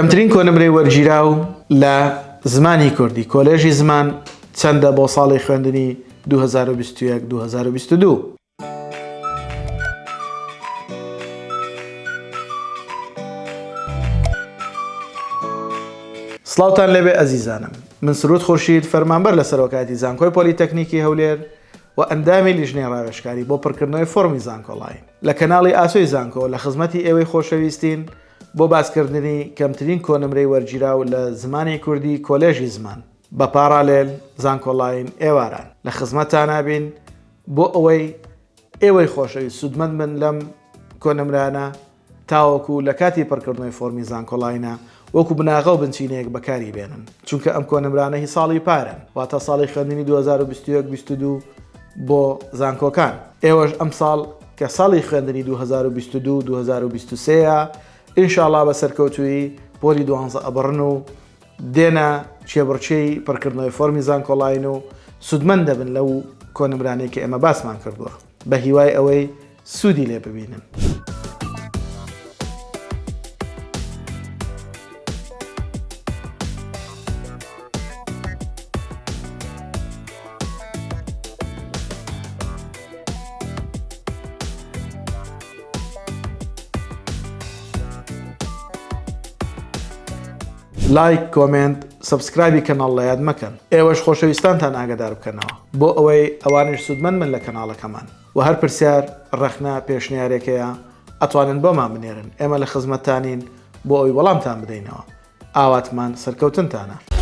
کەمترین کۆنمرەی وەرگیراو لە زمانی کوردی کۆلێژی زمان چەندە بۆ ساڵی خوێندنی 2021 2022؟ سڵاوتان لێبێ ئەزیزانم من سرود خورشید فەرمانبەر لە سەرۆکایەتی زانکۆی پۆلیتەکنیکی هەولێر و ئەندامی لیژنەی ڕاوێژکاری بۆ پڕکردنەوەی فۆڕمی زانکۆڵاین لە کەناڵی ئاسۆی زانکۆ لە خزمەتی ئێوەی خۆشەویستین بۆ باسکردنی کەمترین کۆنمرەی وەرگیراو لە زمانی کوردی کۆلێژی زمان بە پاڕالێل زانکۆڵاین ئێواران لە خزمەتتانا بین بۆ ئەوەی ئێوەی خۆشەویست سوودمەند بن لەم کۆنمرانە تاوەکو لە کاتی پڕکردنەوەی فۆرمی زانکۆڵاینە وەکو بناغە و بنچینەیەک بەکاری بێنن چونکە ئەم کۆنمرانە هی ساڵی پارن واتە ساڵی خوێندنی 2021 22 بۆ زانکۆکان ئێوەش ئەم ساڵ کە ساڵی خوێندنی 2022 2023 ئینشاڵا بە سەرکەوتوویی پۆلی دوانزە ئەبڕن و دێنە کێبڕکێی پڕکردنەوەی فۆرمی زانکۆڵاین و سوودمەند دەبن لەو کۆنمرانەی کە ئێمە باسمان کردووە بە هیوای ئەوەی سوودی لێ ببینن. لایک comment subscribe ی کەناڵ لە یاد مەکەن ئێوەش خۆشەویستانتان ئاگادار بکەنەوە بۆ ئەوەی ئەوانیش سوودمەند بن لە کەناڵەکەمان وە هەر پرسیار ڕەخنە پێشنیارێک هەیە ئەتوانن بۆمان بنێرن ئێمە لە خزمەتتانین بۆ ئەوی وەڵامتان بدەینەوە ئاواتمان سەرکەوتنتانە.